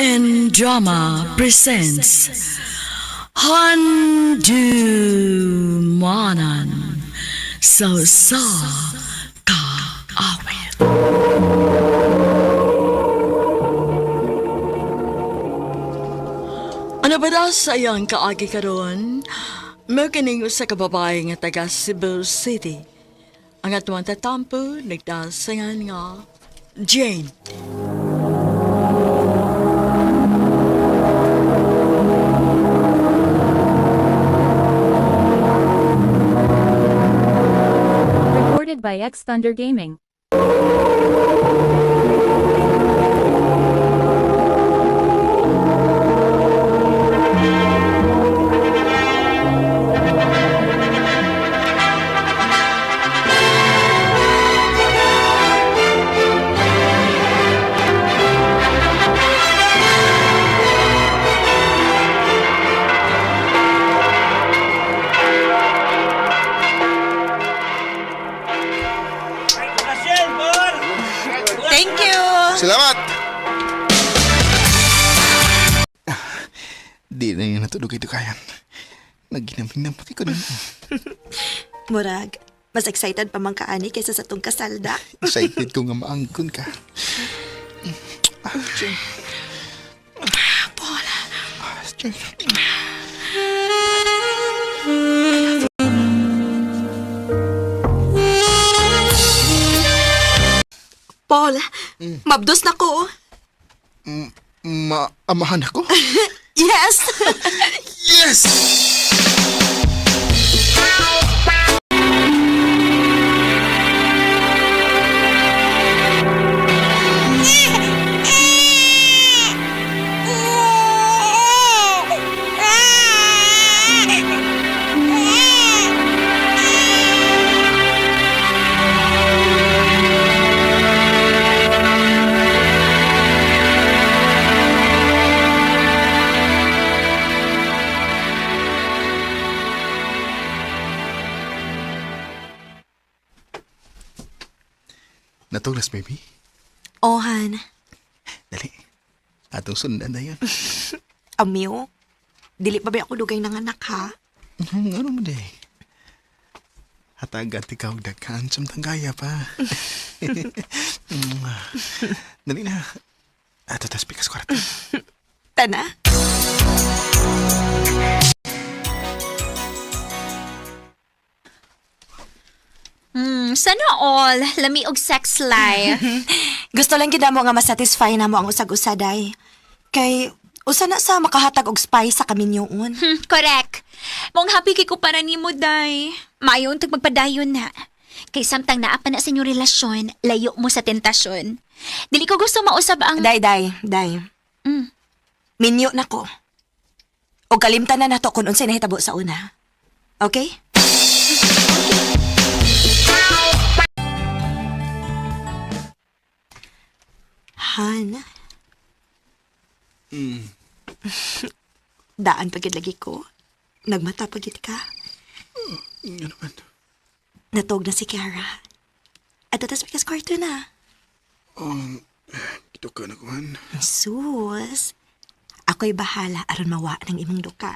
MN Drama presents Handu Manan So Sa Kaawit. Ano ba daw sa iyang kaagi karon? Mao kining usa ka babae nga taga Cebu City. Ang atuang tatampo nagdasangan nga Jane. Recorded by X Thunder Gaming. Thank you! Salamat! Di na yun natulog ito kayan. Naginaming na ko na. Murag, mas excited pa man kaani kaysa sa tong kasalda. Excited ko nga maangkon ka. Ah, Jane. Paul, Ah, Jane. Paul, mabdos na ko. Maamahan ako? Yes! Yes! Natuglas, baby. Ohan, Dali. Atong sundan na yun. amyo, dili pa ba ako dugay ng anak ha? Ano mo day? Hatagat ikaw daghan samtang gaya pa. Dali na. Ato tas pikas kwarto. Tana? Sana all. Lami og sex life. Gusto lang gid mo nga masatisfy na mo ang usag-usa day. Kay usa na sa makahatag og spice sa kaminyoon. Correct. Mong happy kay ko para nimo, day. Maayo untag magpadayon na. Kay samtang naa pa na sa inyong relasyon, layo mo sa tentasyon. Dili ko gusto mausab ang... Day, day, day. Minyo na ko. O kalimtan na nato kung unsay nahitabo sa una. Okay? Han. Daan pagid lagi ko. Nagmata pagid ka. Ano man? Natog na si Kiara. At atas bigas kwarto na. Ito ka na kuhan. Sus. Ako'y bahala aron mawa ng imong duka.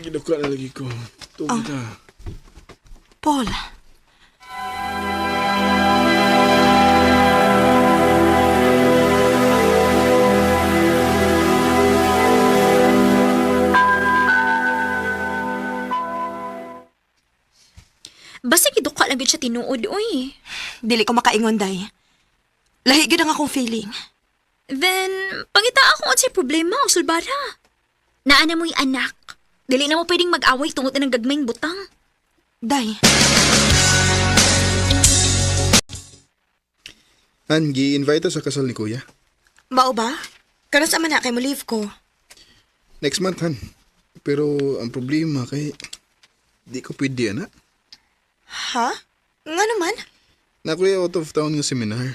Giduka na lagi ko. Tugod ka. Paul. Basta giduka lang gyud siya tinuod, uy. Dili ko makaingon, day. Lahi gyud ang akong feeling. Then, pangita ako unsay problema og sulbara. Naa na mo'y anak. Dili na mo pwedeng mag-away tungod na ng gagmayng butang. Day, Han, gi-invite sa kasal ni Kuya. mao ba? Karon sa man na kay mo leave ko. Next month, Han. Pero ang problema kay di ko pwede, ana. Ha? Nga naman? Na kuya out of town nga seminar.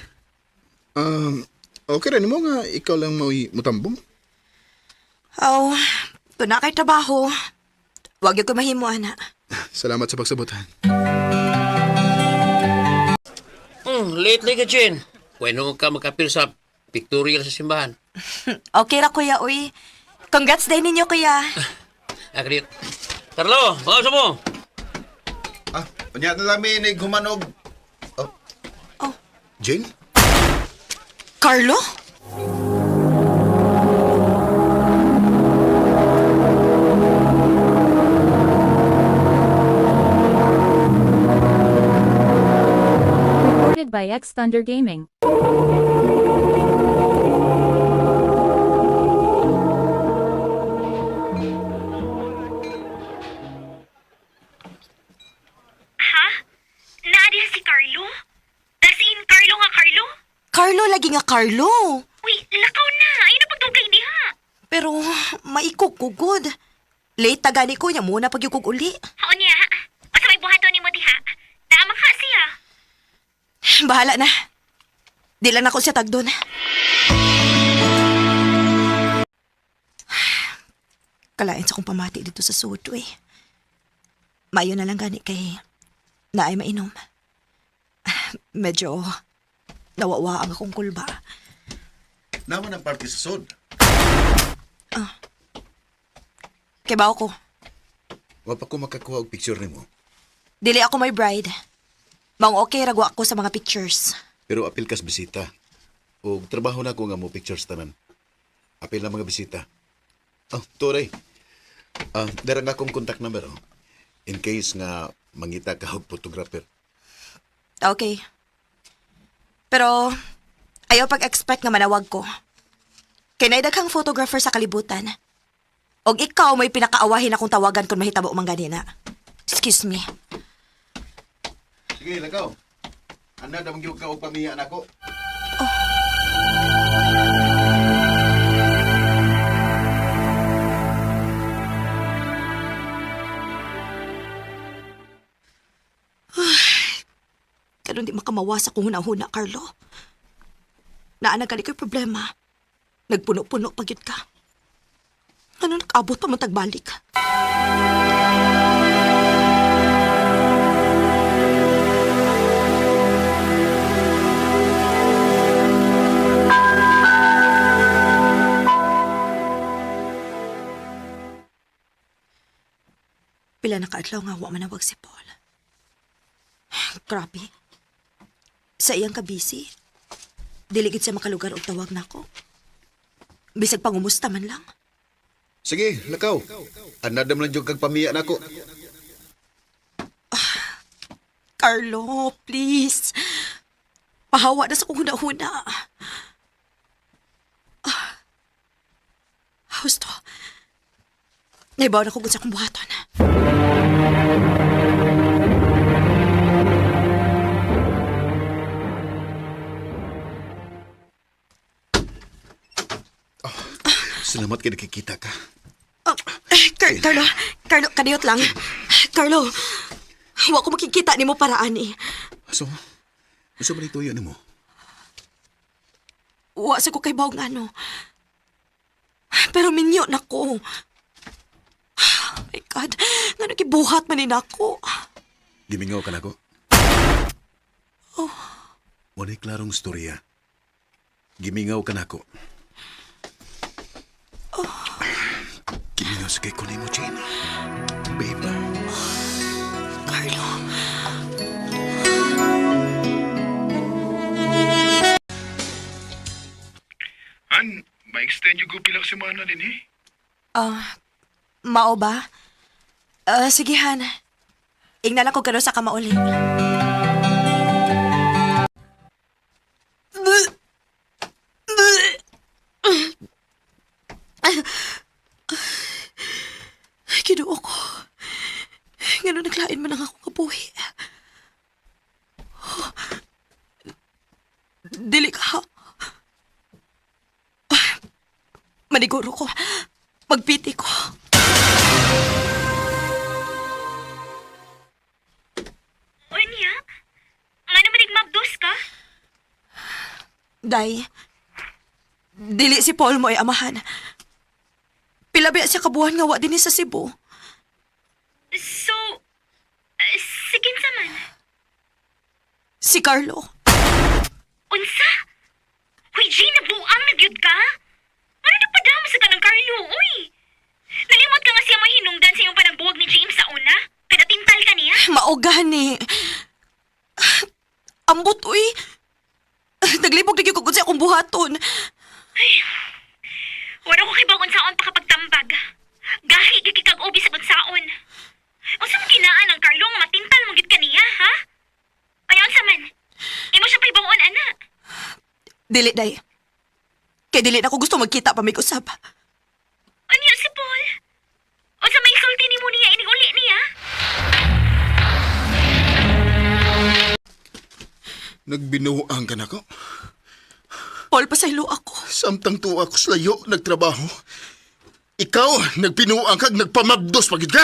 Okay rin mo nga ikaw lang maui mutambong. Aw, oh, na kay trabaho. Wag gyud ko mahimo ana. Salamat sa pagsabot, Han. Lately ka, Jen. Pwede ka makapil sa pictorial sa simbahan. Okay ra, kuya, uy. Congrats din ninyo, kuya. Agreed. Carlo, baka mo. Ah, unya na lang may humanog. Oh. Oh. Jane? Carlo? Recorded by X Thunder Gaming. Ha? Naa diha si Carlo? As in, Carlo nga Carlo? Carlo, lagi nga Carlo. Uy, lakaw na. Ay na pagdugay diha. Pero maikog ko good. Late ta gani ko niya muna pagyukog uli. Hao niya. Asa may buhaton nimo diha? Tama ka siya. Bahala na. Di lang ako siya tagdon. Kalain sa kong pamati dito sa Soto eh. Mayo na lang gani kay naay mainom. Medyo nawawa ang akong kulba. Naman ang party sa sod. Kay bao ko, Wa pa ko makakuha og picture nimo. dili ako may bride. Maong okay ragwa ako sa mga pictures. Pero apil kas bisita. Og trabaho na ko nga mo pictures tanan. Apil na mga bisita. Oh, turay. Ah, dara nga akong contact number oh. In case nga mangita ka og photographer. Okay. Pero ayaw pag-expect nga manawag ko. Kay naay daghang photographer sa kalibutan. Og ikaw may pinakaawahin akong tawagan kung mahitabo man ganina. Excuse me. Sige, lakaw. Anda na magyug ka og pamiya nako. Karon di makamawa sa kong hunahuna, Carlo. Naa na gali ko'y problema. Nagpuno-puno pa gyud ka. Ano nag-abot pa man tagbalik? Pila na kaadlaw nga wa manawag si Paul. Grabe. Sa iyang kabisi, dili gid siya makalugar og tawag nako. Bisag pangumusta man lang. Sige, lakaw. Anda na lang jud kag pamiya nako. Carlo, please. Pahawa na sa kong huna-huna. Ah. Husto. Naibaw na ko kung sa akong buhaton. Salamat kay nakikita ka. Oh, Carlo, Carlo, kadiyot lang. Carlo, wa ko makikita nimo paraan eh. So, unsa man ituyo nimo? Wa sa ko kay bawg ano. Pero minyo na ko. Oh my God, nga nagibuhat man ni nako. Gimingaw ka nako. Oh. Wala'y klarong storya. Gimingaw ka nako. Oh. Gimingaw sa kay kunin mo, Jane. Babe. Carlo. Han, ma-extend yung go pila ka semana din eh. Ah, mao ba? Ah, sige Han. Ingnan lang ko gano'n sa kamauli. Ay, Ginoo ko. Ngano naglain man ang akong kabuhi. Dili ka. Maniguro ko. Magpiti ko. Unya? Nga naman nagmabdos ka? Day, dili si Paul mo ay amahan. Pila ba siya kabuhan nga wa dinhi sa Cebu? So, sige sa man. Si Carlo. Unsa? Huy, Gina, buang na gyud ka? Mao gani. Ambot, uy. Naglibog na gyud ko kung sa akong buhaton. Wala ko kay unsaon pa kapagtambag. Gahi gid kag ubi sa unsaon. Unsa man kinaan ang Carlo nga matintal mo gid kaniya, ha? Ay unsa man? Imo siya paybangon ana. Dili, day. Kay dili na ko gusto magkita pa may usab. Unya si Paul? Unsa may sulti nimo niya inig uli niya? Nagbinuang ka na ko. Paul, pasaylo ako. Samtang tuwa ko sa layo, nagtrabaho. Ikaw, nagbinuang ka, nagpamabdos pagid ka.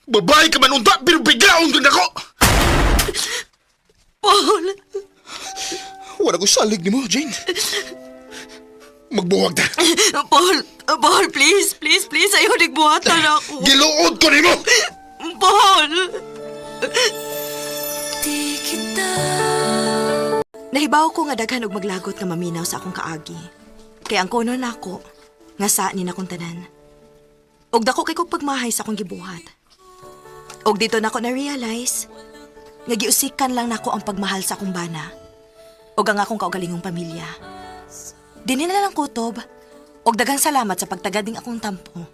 Babae ka man unta, pero bigaon ka nako. Paul! Wala ko salig nimo, Jane. Magbuwag ta. Paul! Paul, please, please, please. Ayaw nagbuhatan ako. Giluod ko nimo. Paul! Nahibaw ko nga daghan og maglagot nga maminaw sa akong kaagi. Kay ang kono nako nga sa ni nakong tanan. Og dako kay kog pagmahay sa akong gibuhat. Og dito nako na-realize nga giusikan lang nako ang pagmahal sa akong bana ug ang akong kaugalingong pamilya. Dinhi na lang kutob og daghang salamat sa pagtagad ning akong tampo.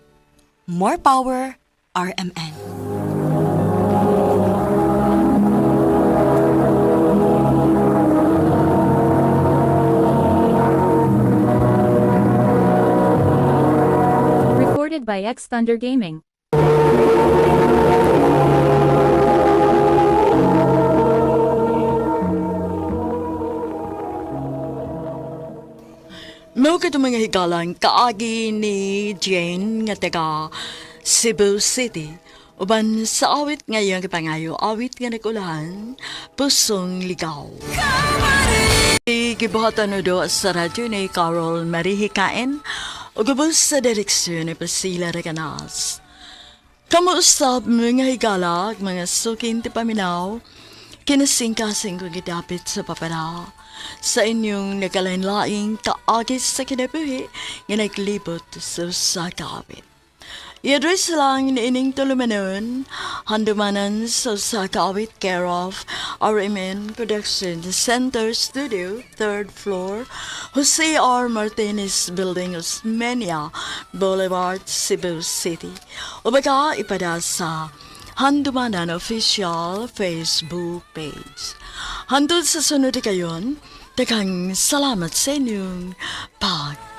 More power, RMN. Recorded by X Thunder Gaming. Mao kadto mga higalan kaagi ni Jane nga taga Cebu City. Uban sa awit nga iyang gipangayo, awit nga nagulahan, Pusong Ligaw. Gibuhatan no do sa radyo ni Carol Marihikain ug ubos sa direksyon ni Priscilla Recanas. Kamusta mga higalag, mga sukin ti paminaw, kinasingkasing ko gidapit sa papara sa inyong nagkalain-laing kaagis sa kinabuhi nga naglibot sa usa ka awit. I-address lang ni ining tulumanon, handumanan sa usa ka awit care of RMN Production Center Studio, 3rd floor, Jose R. Martinez Building, Osmeña Boulevard, Cebu City. O baka ipada sa Handumanan Official Facebook page. Hantod sa sunod kayon, daghang salamat sa inyong pagpaminaw.